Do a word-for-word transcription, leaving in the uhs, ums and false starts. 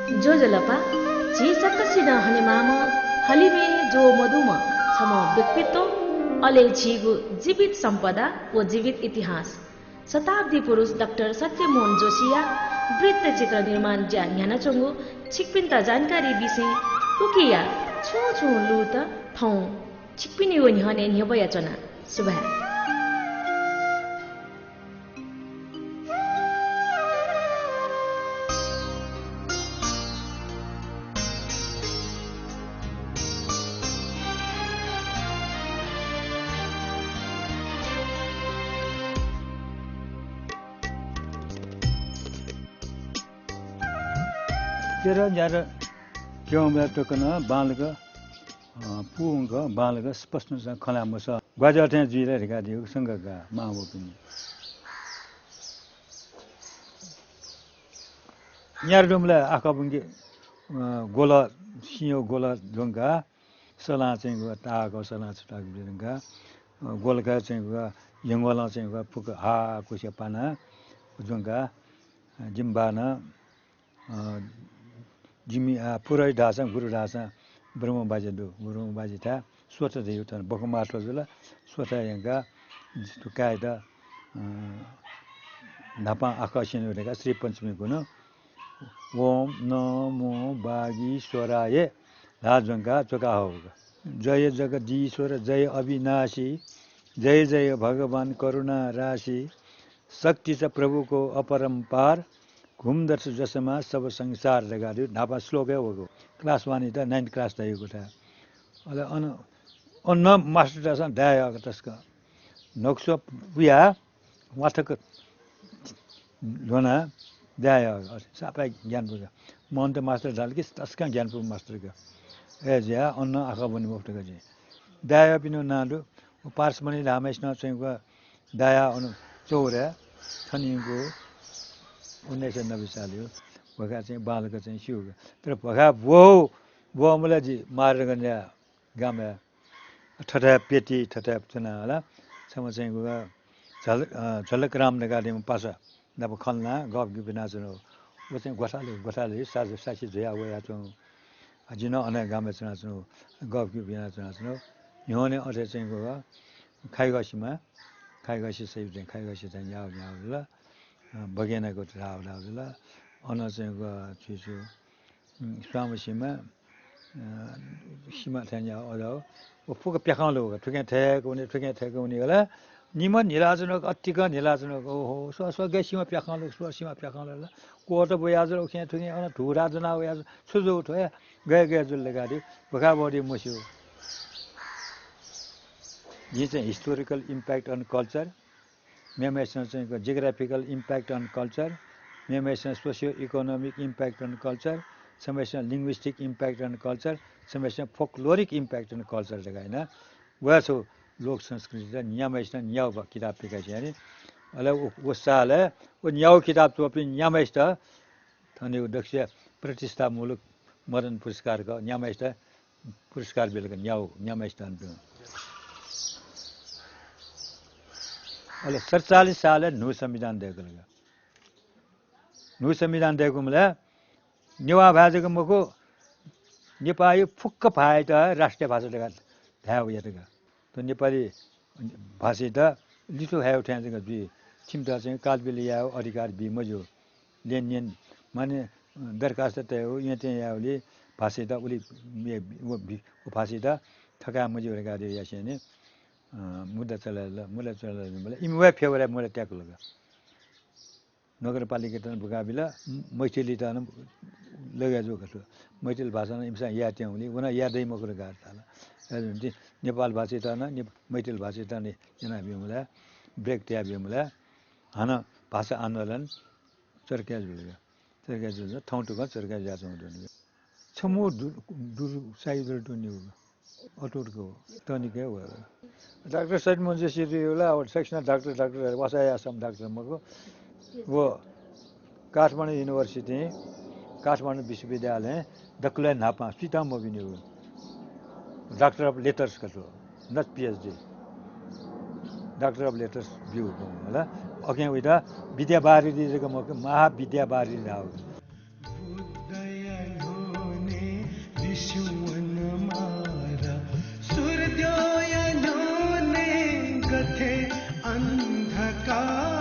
ज्वजलपा, झी सकसिनं हनेमाःम्ह हलिमय् ज्वः मदुम्ह छम्ह व्यक्तित्व, अले झीगु जीवित सम्पदा व जीवित इतिहास। शताब्दी पुरुष डाक्टर सत्यमोहन जोशीया वृत्तचित्र निर्माण ज्या न्ह्यानाच्वंगु छिकपिन्त जानकारी बिसें उकिया छुं छुं लूत थौं छिकपिनिगु न्ह्यःने न्ह्यब्वयाच्वना। सुभाय्। तेह्र न्यादँ क्यंबलय् तक नं बांलाक अ, पूवंक बांलाक स्पष्टं खँ ल्हाये मसः। ग्वाज्याः थें जुइ ला धकाः धयागु शंका का मांबौपिनि। न्यादँ दुबलय् आखः ब्वंके, अ, ग्वलः, सिंया ग्वलः ज्वंकाः सलां चाहिँ ग्व ताःक सलां छुताक ब्वंकाः, अ, ग्वलखाय् चाहिँ ग्व यंग्वलं चाहिँ ग्व फुक्क हा कुस्या पानाः ज्वंकाः, अ, जिमि बानं अ, जिमि, आ, पुरोहित धाःसां, गुरु धाःसां ब्रह्मबाज्या दु। ब्रह्मबाज्याथाय् स्वथ धयागु थन बखुंबाः थ्व जुल। स्वथय् यंकाः जितु काय्‌त, अ, न्हापां आखः स्यनेगु धकाः श्रीपञ्चमी गुण। ओम नमो वागीश्वराय ल्हाः ज्वंकाः च्वका हःगु। जय जगदीश्वर जय अविनाशी, जय जय भगवान करुणा राशि, शक्ति छ प्रभुको अपरम्पार, घुम्दछ जसमा सब संसार धकाः धयागु न्हापा श्लोक हे वःगु। Class one इत ninth class धयागु थाय्। अले अन, अन मास्टरतय्‌सं दाये यःगु तसकं। न्हकस्वः पुयाः वाथक ल्ह्वनाः दाये यःगु। सापाय् ग्यानापुगु। महन्त मास्टर धाल कि तसकं ग्यानापुगु मास्टर का। अय्‌जुयाः अन आखः ब्वने मफुत का जिं। दाये यःपिनिगु नां दु। व पारसमणि धाःम्हय्‌सिनं चाहिँ ग्व दायाः अन चौरय् थनिंगु उन्नाइस सय नब्बे सालय् भुखाय् चाहिँ बांलाक चाहिँ स्यू। तर भुखाय् ब्वः, ब्वःम्ह ला जि महाराजगंजया गामय् थथाय् प्यति, थथाय् च्वना हला। छम्ह चाहिँ ग्व झल-, अ, झलकराम धकाः धइम्ह पासा नाप खँ ल्हानाः गफ गुप यानाच्वनागु। व चाहिँ ग्वसालय्, ग्वसालय् साझ साक्षी जुयाः वयाच्वंगु। अ, जि नं अन गामय् च्वनाच्वनागु, गफ गुप यानाच्वनाच्वनागु। न्ह्यःने अथे चाहिँ ग्व खाइगः सिमा, खाइगः सि सइबलय् चाहिँ खाइगः सि चाहिँ न्याः न्याः जुल। अ, बगेनाको धाः धाः जुल। अन चाहिँ ग्व छु छु, उम्, स्वांम्ह सिमा, अ, सिमा थें न्याः अजाः। व फुक्क प्याखं ल्वःगु, थुखें थय्‌क वनी, थुखें थय्‌क वनी हला। निम्ह न्हिलाच्वनागु, अतिकं न्हिलाच्वनागु। ओहो, स्व, स्व, गय् सिमा प्याखं ल्वःगु, स्व, सिमा प्याखं ल्वःगु ला। कोट ब्वयाः जुल, उखें थुखें अन धुरा ज्वनाः वयाः जुल। छु जूगु थ्व हे? गय् गय् जुल धकाः धइगु भुखाय् ब्वःगु धइगु मस्यू। जिं चाहिँ historical impact on culture, मेम्हय्‌सिनं चाहिँ geographical impact on culture, मेम्हय्‌सिनं socio economic impact on culture, छम्हय्‌सिनं linguistic impact on culture, छम्हय्‌सिनं folkloric impact on culture धकाः यानाः व हे छगू लोक संस्कृतित न्याम्हय्‌सिनं न्यागू किताब पिकासे यानाः। अले व, व सालय् व न्यागू किताब च्वःपिं न्याम्हय्‌सित थनयागु दक्वसिया प्रतिष्ठामूलक मदन पुरस्कार का, न्याम्हय्‌सित पुरस्कार बिल का, न्यागू, न्याम्हय्‌सित अन पिं। अले सतचालिस सालय् न्हू संविधान दय्‌कल का। न्हू संविधान दय्‌कूम्ह ला नेवाः भाय् जक मखु, नेपाःया फुक्क भाय्‌यात राष्ट्रिय भाषा धकाः धाये वयात का। थ्व नेपाली भाषायात लिथ्व हायेगु थें जक जुइ। छिमित चाहिँ कालबिल यायेगु अधिकार बी मज्यू। लेनदेन माने दरखास्त तयेगु, येँतें यायेगुलिइ भाषायात उलि मे-, व भि-, व भाषायात थकाये मज्यू धकाः यासेंलि, अ, मुद्दा चले जुल, मुद्दा चले जुल। इमि व हे favour-य् मुद्दा त्याकल का। नगरपालिकात नं बुकाबिल, म-, मैथिलीत नं लगय् जू का थ्व। मैथिली भाषा नं इमिसं याये त्यंगुलिइ व नं याये दइ मखु धकाः धाल। अय्‌जूगुलिं नेपाल भाषायात नं, ने-, मैथिली भाषायात नं याना ब्यूम्ह ला, break तया ब्यूम्ह ला, हानं भाषा आन्दोलन चर्के जुल का। चर्के जुल, थौं तुकं चर्के जुयाच्वंगु दु नि। छम्ह दु-, दुरु साइदल तुनिगु। अतुर्क हो। तनिक हे वय्‌कः। डाक्टर सत्यमोहन जोशी धइगु ला, अब सकसिनं डाक्टर, डाक्टर, वासः याःसाम्ह डाक्टर मखु। व काठमाडौं university, काठमाडौं विश्वविद्यालयं दकलय् न्हापां सुयातं मब्यूनिगु। Doctor of Letters का थ्व, not PhD। Doctor of Letters ब्यूगु खः ला। अकिं वइत विद्यावारिधि जक मखु, महाविद्यावारिधि धाःगु। स्यू वनमारा सूर्योदय न्ह्यःने गथे अन्धकार